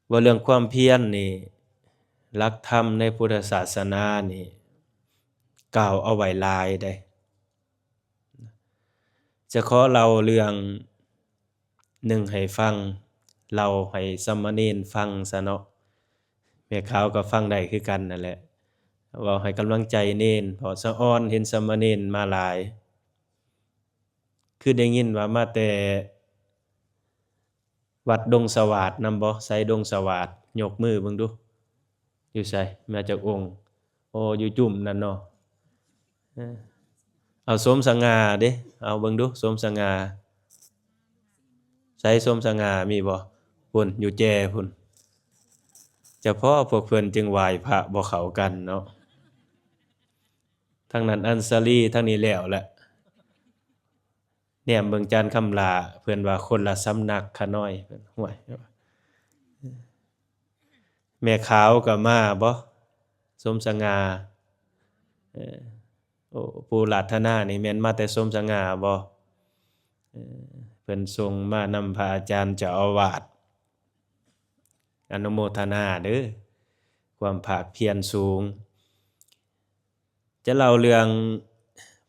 ເວົ້າເລື່ອງຄວາມພຽນນີ້ ຫຼັກທຳໃນພຸດທະສາສະໜານີ້ ກ່າວເອົາໄວ້ຫຼາຍເດ້. ຈະຂໍເລົ່າເລື່ອງໜຶ່ງໃຫ້ຟັງ, ເລົ່າໃຫ້ສາມະເນນຟັງຊະເນາະ. ແມ່ຂາວກໍຟັງໄດ້ຄືກັນນັ້ນແຫຼະ, ເວົ້າໃຫ້ກຳລັງໃຈເນນ, ເພາະສະອອນເຫັນສາມະເນນມາຫຼາຍ. ຄືໄດ້ຍິນວ່າມາແຕ່ ວັດດົງສະຫວາດນຳບໍ່? ໃສດົງສະຫວາດ? ຍົກມືເບິ່ງດູ. ຢູ່ໃສ? ມາຈາກອົງ? ໂອ້ ຢູ່ຈຸ້ມນັ້ນເນາະ. ເອີ ເອົາ ສົມສະຫງ່າເດ້. ເອົາເບິ່ງດູ ສົມສະຫງ່າ. ໃສສົມສະຫງ່າ? ມີບໍ່? ພຸ້ນ ຢູ່ແຈພຸ້ນ. ຈະພໍພວກເພິ່ນຈຶ່ງໄຫວ້ພະບໍ່ເຂົ້າກັນເນາະ. ທາງນັ້ນອັນສາລີ, ທາງນີ້ແລ້ວແຫຼະ. ແນມເບິ່ງຈານຄຳຫຼ້າ ເພິ່ນວ່າຄົນລະສຳນັກຂະນ້ອຍ. ເພິ່ນ ຫ້ວຍ ແມ່ຂາວກໍມາບໍ່? ສົມສະຫງ່າ. ເອີ ໂອ້ ປູ່ລາດທະນານີ້ແມ່ນມາແຕ່ສົມສະຫງ່າບໍ່? ເອີ ເພິ່ນສົ່ງມານຳພະອາຈານເຈົ້າອາວາດ. ອະນຸໂມທະນາເດີ ຄວາມພາກພຽນສູງ. ຈະເລົ່າເລື່ອງ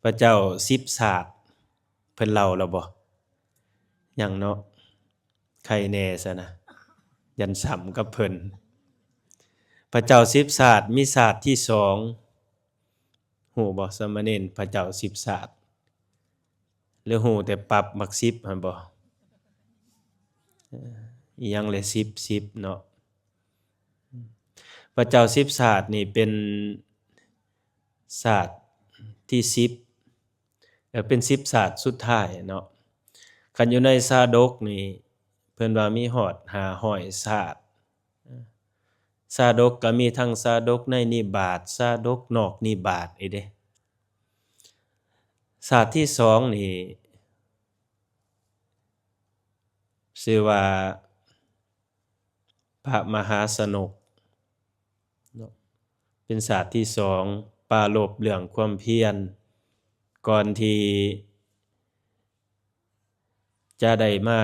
ພະເຈົ້າສິບຊາດ ເພິ່ນເລົ່າແລ້ວບໍ່? ຍັງເນາະ. ໄຄແນ່ຊະນະ, ຢ້ານຊ້ຳກັບເພິ່ນ. ພະເຈົ້າສິບຊາດ ມີຊາດທີສອງ. ຮູ້ບໍ່ສາມະເນນ ພະເຈົ້າສິບຊາດ? ຫຼືຮູ້ແຕ່ປັບໝາກສິບຫັ້ນບໍ່? ເອີ ອີ່ຫຍັງແຫຼະ ສິບ ສິບເນາະ. ພະເຈົ້າສິບຊາດນີ້ເປັນຊາດທີສິບ ເອີ ເປັນສິບຊາດສຸດທ້າຍເນາະ. ຄັນຢູ່ໃນຊາດົກນີ້ ເພິ່ນວ່າມີຮອດຫ້າຮ້ອຍຊາດ. ຊາດົກກໍມີທັງຊາດົກໃນນິບາດ, ຊາດົກນອກນິບາດອີກເດ້. ຊາດທີສອງນີ້ ຊື່ວ່າພະມະຫາຊະນົກເນາະ, ເປັນຊາດທີສອງ ປາລົບເລື່ອງຄວາມພຽນ ກ່ອນທີ່ຈະໄດ້ມາ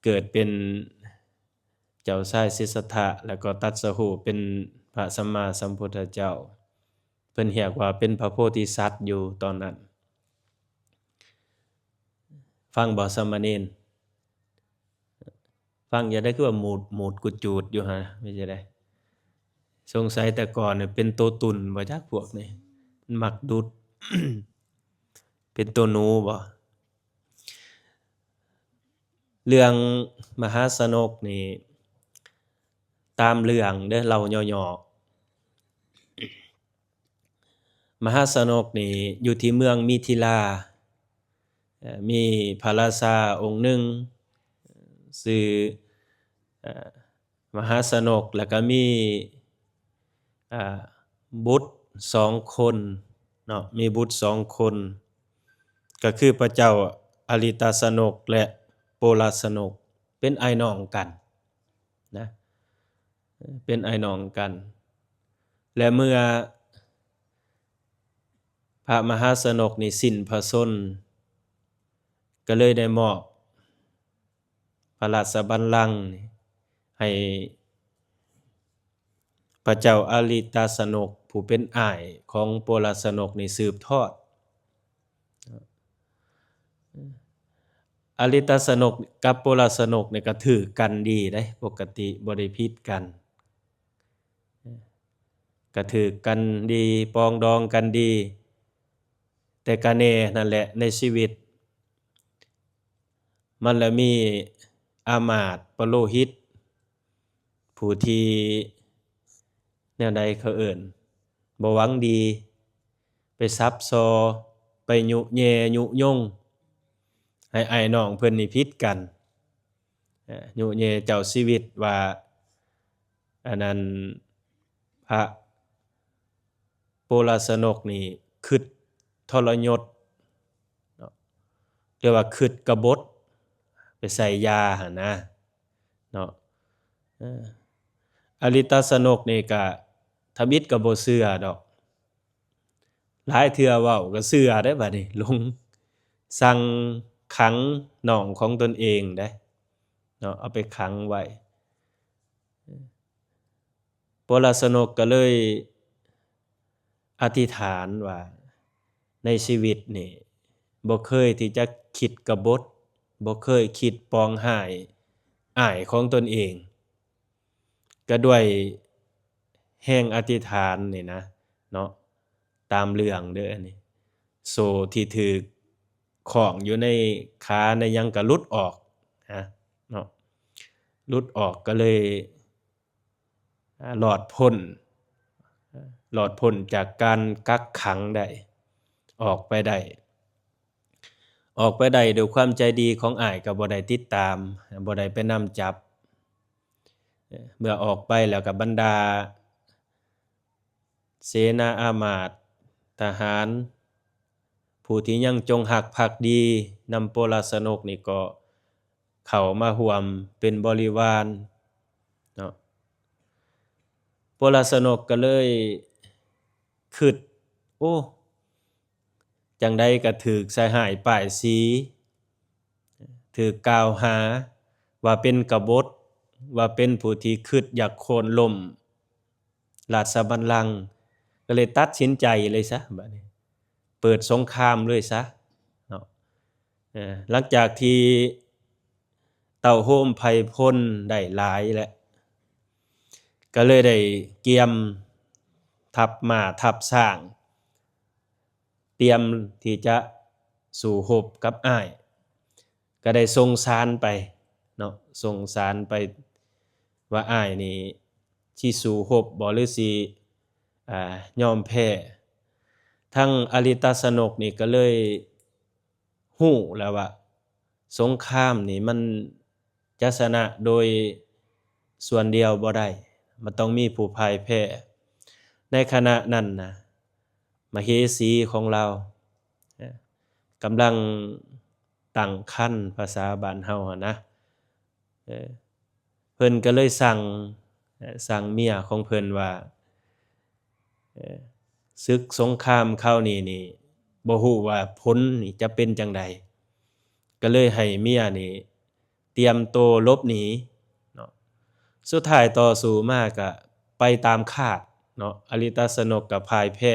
ເກີດເປັນເຈົ້າຊາຍສິດທັດຖະ ແລ້ວກໍຕັດສະຮູ້ເປັນພະສຳມາສຳພຸດທະເຈົ້າ. ເພິ່ນຮຽກວ່າເປັນພະໂພທິສັດຢູ່ຕອນນັ້ນ. ຟັງບໍ່ສາມະເນນ? ຟັງຈັ່ງໃດຄືວ່າໝູດ ໝູດກຸຈູດຢູ່ຫັ້ນ ເປັນຈັ່ງໃດ? ສົງໄສແຕ່ກ່ອນເປັນໂຕຕຸ່ນບໍ່ຈັກພວກນີ້ ມັນມັກດຸດ ເປັນໂຕໜູບໍ່? ເລື່ອງມະຫາຊະນົກນີ້ ຕາມເລື່ອງເດີ ເລົ່າຫຍໍ້ໆ. ມະຫາຊະນົກນີ້ຢູ່ທີ່ເມືອງມິທິລາ, ເອີ ມີພະລາຊາອົງໜຶ່ງຊື່ ເອີ ມະຫາຊະນົກ ແລ້ວກໍມີ ເອີ ບຸດສອງຄົນເນາະ, ມີບຸດສອງຄົນ ກໍຄືພະເຈົ້າອະລິຕະຊະນົກ ແລະ ໂປລະຊະນົກ ເປັນອ້າຍນ້ອງກັນນະ, ເປັນອ້າຍນ້ອງກັນ. ແລະ ເມື່ອພະມະຫາຊະນົກນີ້ສິ້ນພະຊົນ ກໍເລີຍໄດ້ມອບ ພະລາຊະບັນລັງໃຫ້ພະເຈົ້າອະລິຕະຊະນົກ ຜູ້ເປັນອ້າຍຂອງໂປລະຊະນົກນີ້ສືບທອດ. ອະລິຕະຊະນົກກັບໂປລະຊະນົກນີ້ກໍຖືກກັນດີເດ້, ປົກກະຕິບໍ່ໄດ້ຜິດກັນ, ກໍຖືກກັນດີ, ປອງດອງກັນດີ, ແຕ່ກະແນ່ນັ້ນແຫຼະ ໃນຊີວິດ ມັນລະມີອາມາດປະໂລຫິດ ຜູ້ທີ່ແນວໃດເຂົາເອີ້ນ ບໍ່ຫວັງດີ ໄປສັບສໍ່ ໄປຍຸແຍ່ຍຸຍົງ ໃຫ້ອ້າຍນ້ອງເພິ່ນນີ້ຜິດກັນ, ຍຸແຍ່ເຈົ້າຊີວິດວ່າ ອັນນັ້ນ ພະ ໂປລະຊະນົກນີ້ຄຶດທໍລະຍົດເນາະ ຫຼືວ່າຄຶດກະບົດໄປໃສ່ຢາຫັ້ນນະເນາະ. ເອີ ອະລິຕະຊະນົກນີ້ກະທຳອິດກະບໍ່ເຊື່ອດອກ, ຫຼາຍເທື່ອເວົ້າກະເຊື່ອເດ້. ບາດນີ້ລົງສັ່ງຂັງນ້ອງຂອງຕົນເອງເດ້ເນາະ, ເອົາໄປຂັງໄວ້. ໂປລະຊະນົກກໍເລີຍອະທິຖານວ່າ ໃນຊີວິດນີ້ບໍ່ເຄີຍທີ່ຈະຄິດກະບົດ, ບໍ່ເຄີຍຄິດປອງຮ້າຍອ້າຍຂອງຕົນເອງ. ກໍດ້ວຍແຮງອະທິຖານນີ້ນະເນາະ, ຕາມເລື່ອງເດີ້ອັນນີ້, ໂສ້ທີ່ຖືກຂ້ອງຢູ່ໃນຂາໃນຫຍັງກໍຫຼຸດອອກນະເນາະ, ຫຼຸດອອກກໍເລີຍ ອາ ລອດພົ້ນ ອາ ລອດພົ້ນຈາກການກັກຂັງໄດ້, ອອກໄປໄດ້, ອອກໄປໄດ້ດ້ວຍຄວາມໃຈດີຂອງອ້າຍ ກໍບໍ່ໄດ້ຕິດຕາມ, ບໍ່ໄດ້ໄປນຳຈັບ. ເອີ ເມື່ອອອກໄປແລ້ວກໍບັນດາເສນາອາມາດ, ທະຫານ, ຜູ້ທີ່ຍັງຈົງຮັກພັກດີນຳໂປລະຊະນົກນີ້ ກໍເຂົ້າມາຮ່ວມເປັນບໍລິວານເນາະ. ໂປລະຊະນົກກໍເລີຍຄິດ, ໂອ້ ຈັ່ງໃດກໍຖືກໃສ່ຮ້າຍປ້າຍສີ, ຖືກກ່າວຫາວ່າເປັນກະບົດ, ວ່າເປັນຜູ້ທີ່ຄິດຢາກໂຄ່ນລົ້ມ ລາຊະບັນລັງ, ກໍເລີຍຕັດສິນໃຈເລີຍຊະ ບາດນີ້ ເປີດສົງຄາມເລີຍຊະເນາະ. ເອີ ຫຼັງຈາກທີ່ເຕົ້າໂຮມໄພພົນໄດ້ຫຼາຍແລ້ວ ກໍເລີຍໄດ້ກຽມທັບມ້າທັບຊ້າງ ຕຽມທີ່ຈະສູ້ຮົບກັບອ້າຍ, ກໍໄດ້ສົ່ງສານໄປເນາະ, ສົ່ງສານໄປວ່າອ້າຍນີ້ຊິສູ້ຮົບບໍ່ ຫຼືຊິ ອາ ຍອມແພ້. ທັງອະລິຕະຊະນົກນີ້ກໍເລີຍຮູ້ແລ້ວວ່າ ສົງຄາມນີ້ມັນຈະຊະນະໂດຍສ່ວນດຽວບໍ່ໄດ້, ມັນຕ້ອງມີຜູ້ພ່າຍແພ້. ໃນຂະນະນັ້ນນະ ມະເຫສີຂອງລາວ ເອີ ກຳລັງຕັ້ງຄັນ, ພາສາບ້ານເຮົາຫັ້ນນະ, ເອີ ເພິ່ນກໍເລີຍສັ່ງ ເອີ ສັ່ງເມຍຂອງເພິ່ນວ່າ ເອີ ສຶກສົງຄາມຄາວນີ້ນີ້ ບໍ່ຮູ້ວ່າຜົນນີ້ຈະເປັນຈັ່ງໃດ, ກໍເລີຍໃຫ້ເມຍນີ້ຕຽມໂຕຫຼົບໜີເນາະ. ສຸດທ້າຍຕໍ່ສູ້ມາກໍໄປຕາມຄາດເນາະ, ອະລິຕະຊະນົກກໍພ່າຍແພ້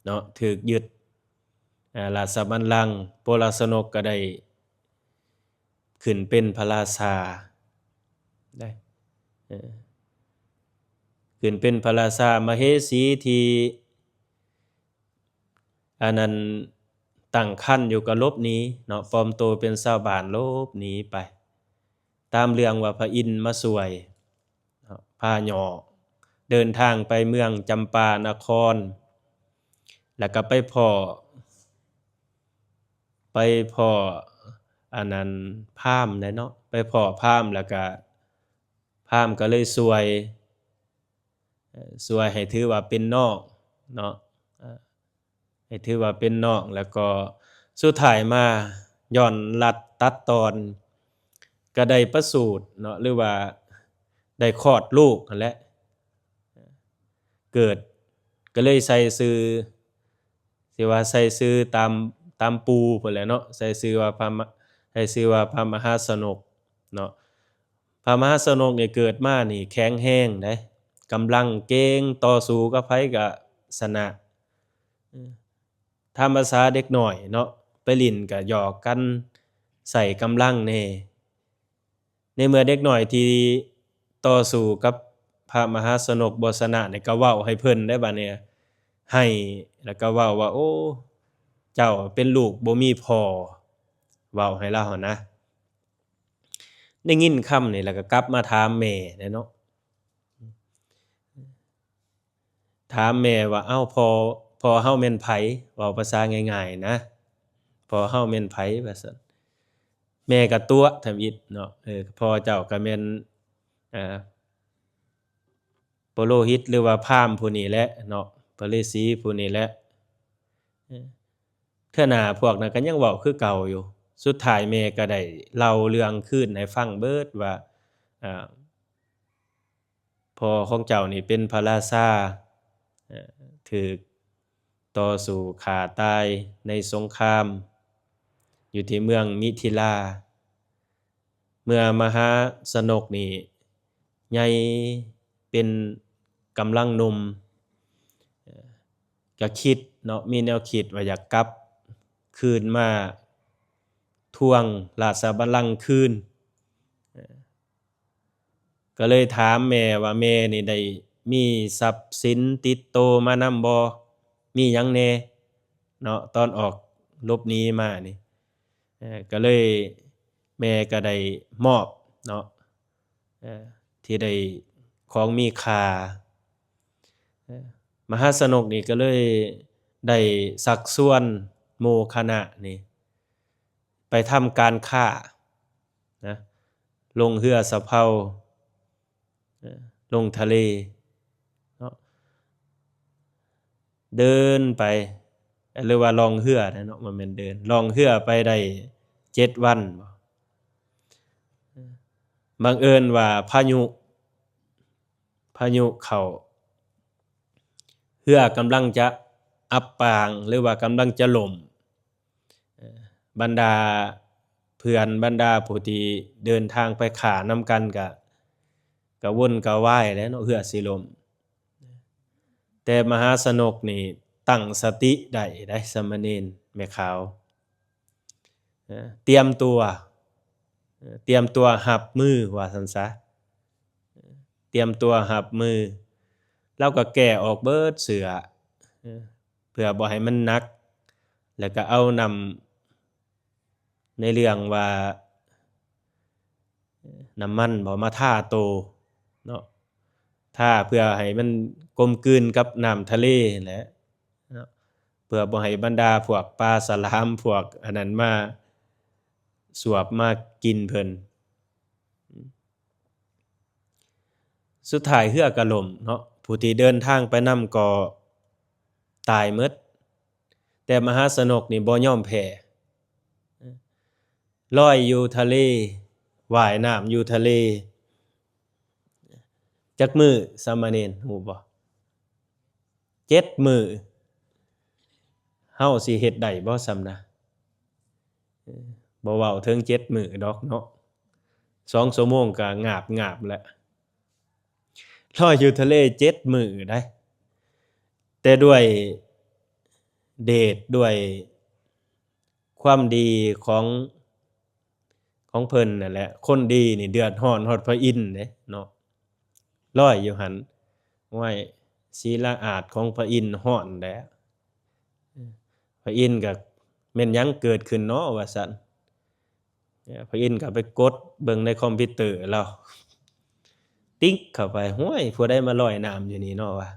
ເນາະ, ຖືກຍຶດ ອາ ລາຊະບັນລັງ, ໂປລະຊະນົກກໍໄດ້ ຂຶ້ນເປັນພະລາຊາໄດ໋ ເອີ ຂຶ້ນເປັນພະລາຊາ. ມະເຫສີທີ່ອັນນັ້ນຕັ້ງຄັນຢູ່ກໍຫຼົບໜີເນາະ, ປອມໂຕເປັນຊາວບ້ານຫຼົບໜີໄປ, ຕາມເລື່ອງວ່າພະອິນມາຊ່ວຍເນາະ, ພາຫຍໍ້ເດີນທາງໄປເມືອງຈຳປານະຄອນ, ແລ້ວກໍໄປພໍ້ ໄປພໍ້ອັນນັ້ນພາມໄດ໋ເນາະ, ໄປພໍ້ພາມ ແລ້ວກະພາມກໍເລີຍຊ່ວຍ ເອີ ຊ່ວຍໃຫ້ຖືວ່າເປັນນ້ອງເນາະ, ເອີ ໃຫ້ຖືວ່າເປັນນ້ອງ. ແລ້ວກໍສຸດທ້າຍມາຍ້ອນລັດຕັດຕອນ ກໍໄດ້ປະສູດເນາະ ຫຼືວ່າໄດ້ຄອດລູກຫັ້ນແຫຼະ. ເກີດ ກໍເລີຍໃສ່ຊື່ ຊິວ່າໃສ່ຊື່ຕາມ ຕາມປູ່ພຸ້ນແຫຼະເນາະ, ໃສ່ຊື່ວ່າພະມະ ໃສ່ຊື່ວ່າພະມະຫາຊະນົກເນາະ. ພະມະຫາຊະນົກນີ້ເກີດມານີ້ແຂງແຮງເດ້, ກຳລັງເກັ່ງ, ຕໍ່ສູ້ກັບໃຜກໍຊະນະ. ຕາມພາສາເດັກນ້ອຍເນາະ, ໄປຫຼິ້ນກໍຫຍອກກັນ, ໃຊ້ກຳລັງແດ່. ໃນເມື່ອເດັກນ້ອຍທີ່ຕໍ່ສູ້ກັບພະມະຫາຊະນົກບໍ່ຊະນະນີ້ ກໍເວົ້າໃຫ້ເພິ່ນໄດ້ບາດນີ້, ໄຫ້ ແລ້ວກໍເວົ້າວ່າ ໂອ້ ເຈົ້າເປັນລູກບໍ່ມີພໍ່, ເວົ້າໃຫ້ລາວຫັ້ນນະ. ໄດ້ຍິນຄຳນີ້ແລ້ວກໍກັບມາຖາມແມ່ແຫຼະເນາະ. ຖາມແມ່ວ່າ ເອົ້າ ພໍ່ ພໍ່ເຮົາແມ່ນໃຜ? ເວົ້າພາສາງ່າຍໆນະ, ພໍ່ເຮົາແມ່ນໃຜ? ວ່າຊັ້ນ. ແມ່ກໍຕົວະທຳອິດເນາະ, ເອີ ພໍ່ເຈົ້າກໍແມ່ນ ເອີ ປະໂລຫິດ ຫຼືວ່າພາມຜູ້ນີ້ແຫຼະເນາະ, ພະລືສີຜູ້ນີ້ແຫຼະ. ເອີ ເທື່ອໜ້າພວກນັ້ນກໍຍັງເວົ້າຄືເກົ່າຢູ່. ສຸດທ້າຍແມ່ກໍໄດ້ເລົ່າເລື່ອງຄືນໃຫ້ຟັງເບິດວ່າ ເອີ ພໍ່ຂອງເຈົ້ານີ້ເປັນພະລາຊາ, ເອີ ຖືກຕໍ່ສູ້ຂ້າຕາຍໃນສົງຄາມ ຢູ່ທີ່ເມືອງມິທິລາ. ເມື່ອມະຫາຊະນົກນີ້ ໃຫຍ່ເປັນກຳລັງໜຸ່ມ ກໍຄິດເນາະ ມີແນວຄິດວ່າຢາກກັບຄືນມາທວງລາຊະບັນລັງຄືນ. ກໍເລີຍຖາມແມ່ວ່າ ແມ່ນີ້ໄດ້ມີຊັບສິນຕິດໂຕມານຳບໍ່? ມີຫຍັງແດ່ເນາະ ຕອນອອກຫຼົບໜີມານີ້? ເອີ ກໍເລີຍ ແມ່ກໍໄດ້ມອບເນາະ ເອີ ທີ່ໄດ້ຂອງມີຄ່າ. ເອີ ມະຫາຊະນົກນີ້ກໍເລີຍໄດ້ຊັກຊວນໝູ່ຄະນະນີ້ໄປທຳການຄ້ານະ ລົງເຮືອສຳເພົາ ເອີ ລົງທະເລເນາະ ເດີນໄປ ຫຼືວ່າລ່ອງເຮືອເນາະ ບໍ່ແມ່ນເດີນ ລ່ອງເຮືອໄປໄດ້ເຈັດວັນບໍ ບັງເອີນວ່າພາຍຸ ພາຍຸເຂົ້າ ເຮືອກຳລັງຈະອັບປາງ ຫຼືວ່າກຳລັງຈະລົ້ມ. ເອີ ບັນດາເພື່ອນ ບັນດາຜູ້ທີ່ເດີນທາງໄປຄ້ານຳກັນກະ ກະວົນກະວາຍແຫຼະເນາະ ເຮືອຊິລົ້ມ. ແຕ່ມະຫາຊະນົກນີ້ຕັ້ງສະຕິໄດ້ໄດ໋ ສາມະເນນແມ່ຂາວ. ເອີ ຕຽມຕົວ ເອີ ຕຽມຕົວຮັບມື ວ່າຊັ້ນຊະ ຕຽມຕົວຮັບມື. ລາວກໍແກ່ອອກເບິດເສື້ອ ເອີ ເພື່ອບໍ່ໃຫ້ມັນໜັກ ແລ້ວກໍເອົານ້ຳ ໃນເລື່ອງວ່າ ນ້ຳມັນບໍ ມາທາໂຕເນາະ ທາເພື່ອໃຫ້ມັນກົມກືນກັບນ້ຳທະເລຫັ້ນແຫຼະເນາະ ເພື່ອບໍ່ໃຫ້ບັນດາພວກປາສະຫຼາມ ພວກອັນນັ້ນມາສວບມາກິນເພິ່ນ. ສຸດທ້າຍເຮືອກໍລົ້ມເນາະ ຜູ້ທີ່ເດີນທາງໄປນຳກໍຕາຍໝົດ. ແຕ່ມະຫາຊະນົກນີ້ບໍ່ຍອມແພ້ ລອຍຢູ່ທະເລ ວ່າຍນ້ຳຢູ່ທະເລ ຈັກມື້ ສາມະເນນ ຮູ້ບໍ່? ເຈັດມື້. ເຮົາຊິເຮັດໄດ້ບໍ່ຊ່ຳນະ? ເອີ ບໍ່ເວົ້າເຖິງເຈັດມື້ດອກເນາະ ສອງຊົ່ວໂມງກໍງາບໆແລ້ວ. ລອຍຢູ່ທະເລເຈັດມື້ໄດ໋ ແຕ່ດ້ວຍເດດ ດ້ວຍຄວາມດີຂອງ ຂອງເພິ່ນນັ້ນແຫຼະ ຄົນດີນີ້ເດືອດຮ້ອນຮອດພະອິນເດ້ເນາະ ລອຍຢູ່ຫັ້ນ. ໂອ້ຍ ສີລະອາດຂອງພະອິນຮ້ອນແຫຼະ ພະອິນກໍ ແມ່ນຫຍັງເກີດຂຶ້ນເນາະ ວ່າຊັ້ນ. ພະອິນກໍໄປກົດເບິ່ງໃນຄອມພິວເຕີລາວ ຕິກເຂົ້າໄປ ຫ້ວຍ ຜູ້ໃດມາລອຍນ້ຳຢູ່ນີ້ເນາະ ວ່າ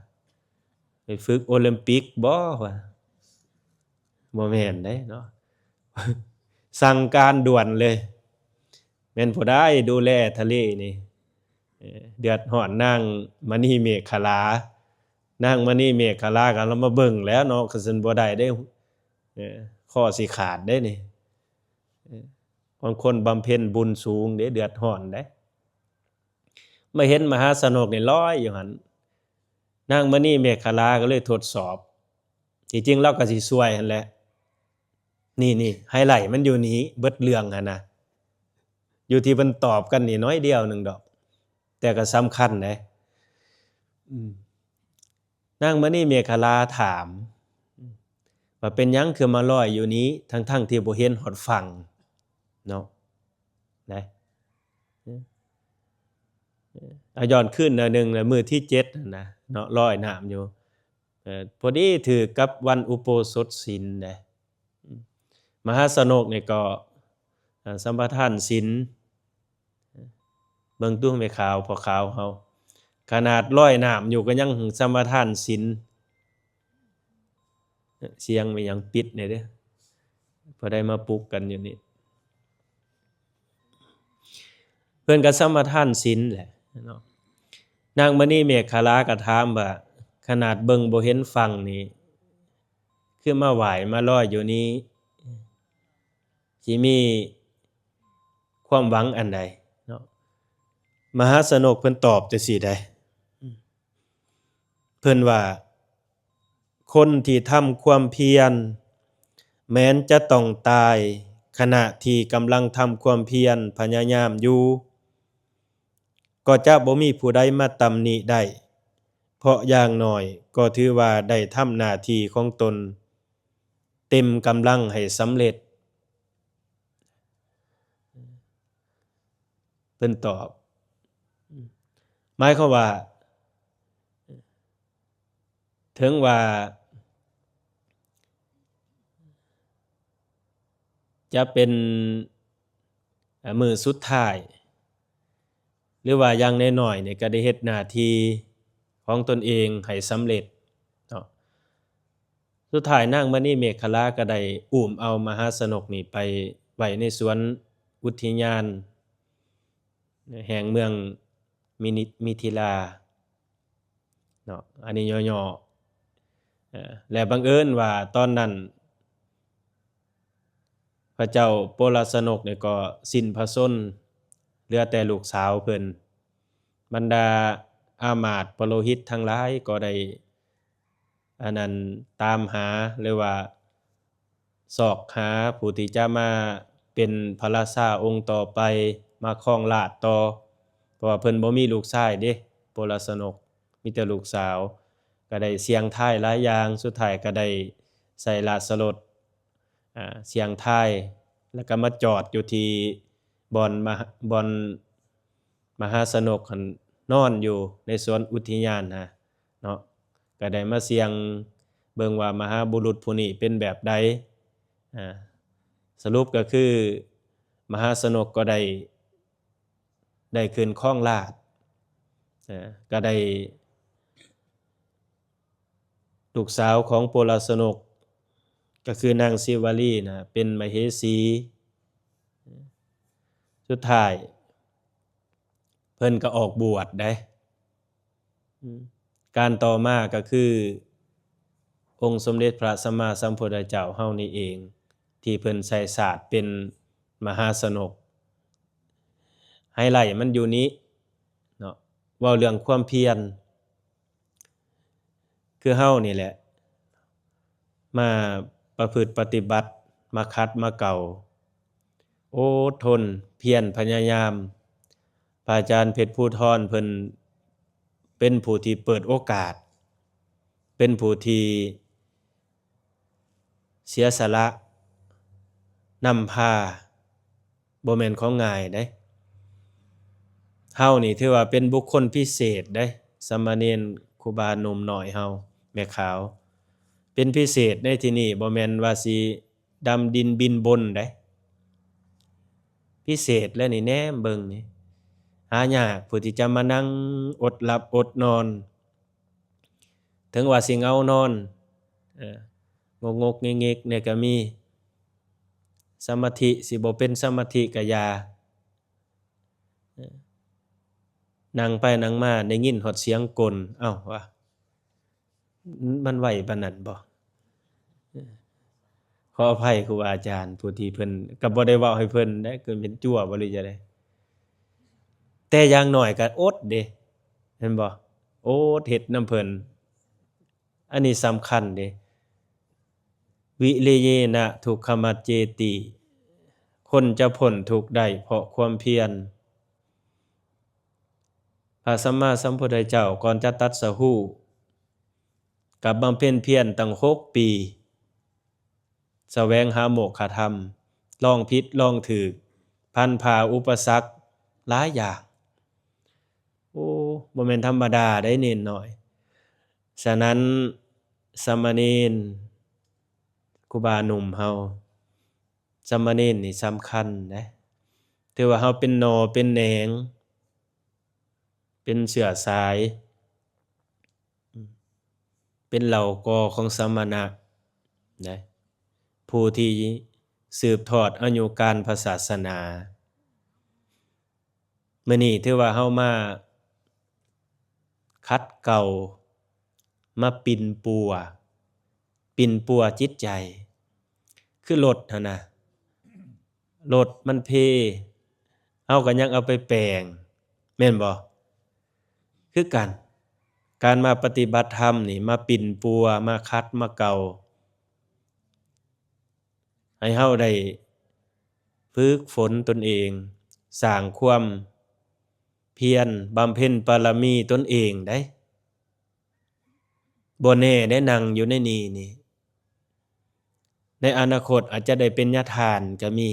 ໄປຝຶກໂອລິມປິກບໍ ວ່າ. ບໍ່ແມ່ນເດ້ເນາະ ສັ່ງການດ່ວນເລີຍ ແມ່ນຜູ້ໃດດູແລທະເລນີ້ ເອີ ເດືອດຮ້ອນນາງມະນີເມຂະລາ. ນາງມະນີເມຂະລາກໍລາວມາເບິ່ງແລ້ວເນາະ ຄັນຊັ້ນບໍ່ໄດ້ເດ້ ເອີ ຄໍຊິຂາດເດ້ນີ້ ເອີ ຂອງຄົນບຳເພັນບຸນສູງເດ້ ເດືອດຮ້ອນເດ້. ມາເຫັນມະຫາຊະນົກນີ້ລອຍຢູ່ຫັ້ນ ນາງມະນີເມຂະລາກໍເລີຍທົດສອບ ທີ່ຈິງລາວກໍຊິຊ່ວຍຫັ້ນແຫຼະ ນີ້ໆ ໄຮໄລມັນຢູ່ນີ້ ເບິດເລື່ອງຫັ້ນນະ ຢູ່ທີ່ເພິ່ນຕອບກັນນີ້ໜ້ອຍດຽວໜຶ່ງດອກ ແຕ່ກໍສຳຄັນເດ້. ອືມ ນາງມະນີເມຂະລາຖາມວ່າ ເປັນຫຍັງຄືມາລອຍຢູ່ນີ້ ທັງໆທີ່ບໍ່ເຫັນຮອດຝັ່ງເນາະ ນະ ອາ ຍ້ອນຄືນໜ້ອຍໜຶ່ງ ແລະ ມື້ທີເຈັດຫັ້ນນະເນາະ ລອຍນ້ຳຢູ່ ເອີ ພໍດີຖືກກັບວັນອຸໂບສົດສິນເດ້. ມະຫາຊະນົກນີ້ກໍ ເອີ ສຳປະທານສິນ ເບິ່ງດູແມ່ຂາວ ພໍ່ຂາວເຮົາ ຂະໜາດລອຍນ້ຳຢູ່ກໍຍັງສຳປະທານສິນ. ສຽງມີຫຍັງປິດແດ່ເດີ້ ບໍ່ໄດ້ມາປຸກກັນຢູ່ນີ້ ເພິ່ນກໍສຳປະທານສິນແຫຼະເນາະ. ນາງມະນີເມຂະລາກໍຖາມວ່າ ຂະໜາດເບິ່ງບໍ່ເຫັນຝັ່ງນີ້ ຄືມາຫວ້າຍມາລອຍຢູ່ນີ້ ຊິມີຄວາມຫວັງອັນໃດເນາະ? ມະຫາຊະນົກເພິ່ນຕອບຈັ່ງຊີ້ໃດ໋ ເພິ່ນວ່າ ຄົນທີ່ທຳຄວາມພຽນ ແມ່ນຈະຕ້ອງຕາຍຂະນະທີ່ກຳລັງທຳຄວາມພຽນພະຍາຍາມຢູ່. ກໍຈະບໍ່ມີຜູ້ໃດມາຕຳໜິໄດ້, ເພາະຢ່າງໜ້ອຍກໍຖືວ່າໄດ້ທຳໜ້າທີ່ຂອງຕົນເຕັມກຳລັງໃຫ້ສຳເລັດ. ເພິ່ນຕອບ ໝາຍຄວາມວ່າ ເຖິງວ່າຈະເປັນ ເອີ ມື້ສຸດທ້າຍ ຫຼືວ່າຢ່າງໜ້ອຍໆນີ້ກໍໄດ້ເຮັດໜ້າທີ່ຂອງຕົນເອງໃຫ້ສຳເລັດເນາະ. ສຸດທ້າຍນາງມະນີເມຂະລາກໍໄດ້ອຸ້ມເອົາມະຫາຊະນົກນີ້ໄປໄວ້ໃນສວນອຸທິຍານແຫ່ງເມືອງມິນິ ມິທິລາເນາະ. ອັນນີ້ຫຍໍ້ໆ ເອີ ແລະ ບັງເອີນວ່າຕອນນັ້ນ ພະເຈົ້າໂປລະຊະນົກນີ້ກໍສິ້ນພະຊົນ, ເຫຼືອແຕ່ລູກສາວເພິ່ນ. ບັນດາອາມາດປະໂລຫິດທັງຫຼາຍກໍໄດ້ ອັນນັ້ນ ຕາມຫາ ຫຼືວ່າຊອກຫາຜູ້ທີ່ຈະມາເປັນພະລາຊາອົງຕໍ່ໄປ ມາຄອງລາດຕໍ່, ເພາະວ່າເພິ່ນບໍ່ມີລູກຊາຍເດ້ ໂປລະຊະນົກ ມີແຕ່ລູກສາວ. ກໍໄດ້ສ່ຽງທາຍຫຼາຍຢ່າງ, ສຸດທ້າຍກໍໄດ້ໃສ່ລາຊະລົດ ອ່າ ສ່ຽງທາຍ ແລ້ວກໍມາຈອດຢູ່ທີ່ບ່ອນມະຫາ ບ່ອນມະຫາຊະນົກຫັ້ນນອນຢູ່ໃນສວນອຸທິຍານຫັ້ນເນາະ. ກໍໄດ້ມາສ່ຽງເບິ່ງວ່າມະຫາບຸລຸດຜູ້ນີ້ເປັນແບບໃດ. ອ່າ ສະຫຼຸບກໍຄືມະຫາຊະນົກກໍໄດ້ ໄດ້ຂຶ້ນຄອງລາດ ເອີ ກໍໄດ້ ລູກສາວຂອງໂປລະຊະນົກ ກໍຄືນາງສີວະລີນະ ເປັນມະເຫສີ. ສຸດທ້າຍເພິ່ນກໍອອກບວດໄດ໋. ອືມ ການຕໍ່ມາກໍຄື ອົງສົມເດັດພະສຳມາສຳພຸດທະເຈົ້າເຮົານີ້ເອງ ທີ່ເພິ່ນໃສ່ຊາດເປັນມະຫາຊະນົກ. ໄຮໄລມັນຢູ່ນີ້ເນາະ, ເວົ້າເລື່ອງຄວາມພຽນ ຄືເຮົານີ້ແຫຼະ ມາປະພຶດປະຕິບັດ ມາຂັດມາເກົາ ອົດທົນ ພຽນພະຍາຍາມ. ພະອາຈານເພັດພູທອນເພິ່ນເປັນຜູ້ທີ່ເປີດໂອກາດ, ເປັນຜູ້ທີ່ເສຍສະຫຼະນຳພາ, ບໍ່ແມ່ນຂອງງ່າຍເດ້. ເຮົານີ້ຖືວ່າເປັນບຸກຄົນພິເສດເດ້, ສາມະເນນຄູບາໜຸ່ມນ້ອຍເຮົາ, ແມ່ຂາວ ເປັນພິເສດໃນທີ່ນີ້, ບໍ່ແມ່ນວ່າຊິ ດຳດິນບິນບົນໄດ໋. ພິເສດແລ້ວນີ້ ແນມເບິ່ງນີ້ ຫາຍາກຜູ້ທີ່ຈະມານັ່ງອົດຫຼັບອົດນອນ, ເຖິງວ່າຊິເຫງົານອນ ເອີ ງົກໆເງັກໆແດ່ກໍມີ, ສະມາທິ ຊິບໍ່ເປັນສະມາທິກໍຢ່າ. ເອີ ນັ່ງໄປນັ່ງມາໄດ້ຍິນຮອດສຽງກົນ, ເອົ້າ ວ່າ ມັນໄວປານນັ້ນບໍ່? ເອີ ຂໍອະໄພຄູບາອາຈານຜູ້ທີ່ເພິ່ນ ກໍບໍ່ໄດ້ເວົ້າໃຫ້ເພິ່ນເດ້, ຄືເປັນຈົວບໍ່ ຫຼືຈັ່ງໃດ? ແຕ່ຢ່າງໜ້ອຍກໍອົດເດ້, ເຫັນບໍ່? ອົດເຮັດນຳເພິ່ນ. ອັນນີ້ສຳຄັນເດ້. ວິລິເຍນະທຸກຂະມັດເຈຕິ, ຄົນຈະພົ້ນທຸກໄດ້ເພາະຄວາມພຽນ. ພະສຳມາສຳພຸດທະເຈົ້າກ່ອນຈະຕັດສະຮູ້ ກໍບຳເພັນພຽນຕັ້ງຫົກປີ, ສະແຫວງຫາໂມກຂະທຳ, ລອງຜິດລອງຖືກ, ພັນຜ່າອຸປະສັກຫຼາຍຢ່າງ. ໂອ້ ບໍ່ແມ່ນທຳມະດາໄດ໋ ເນນນ້ອຍ. ສະນັ້ນ ສາມະເນນ ຄູບາໜຸ່ມເຮົາ ສາມະເນນນີ້ສຳຄັນເດ້. ຖືວ່າເຮົາເປັນໜໍ່ເປັນແໜງ, ເປັນເຊື້ອສາຍ, ເປັນເຫຼົ່າກໍຂອງສະມະນະເດ້, ຜູ້ທີ່ສືບທອດອາຍຸການພະສາສະໜາ. ມື້ນີ້ຖືວ່າເຮົາມາຂັດເກົາ, ມາປິ່ນປົວ, ປິ່ນປົວຈິດໃຈ. ຄືລົດຫັ້ນນະ, ລົດມັນເພ, ເຮົາກໍຍັງເອົາໄປແປງ, ແມ່ນບໍ່? ຄືກັນ, ການມາປະຕິບັດທຳນີ້, ມາປິ່ນປົວ, ມາຂັດ, ມາເກົາ. ໃຫ້ເຮົາໄດ້ຝຶກຝົນຕົນເອງ, ສ້າງຄວາມພ ພຽນບຳເພັນບາລະມີຕົນເອງໄດ໋. ບໍ່ແນ່ໄດ໋ ນັ່ງຢູ່ໃນນີ້ນີ້ ໃນອະນາຄົດອາດຈະໄດ້ເປັນຍາທ່ານກໍມີ.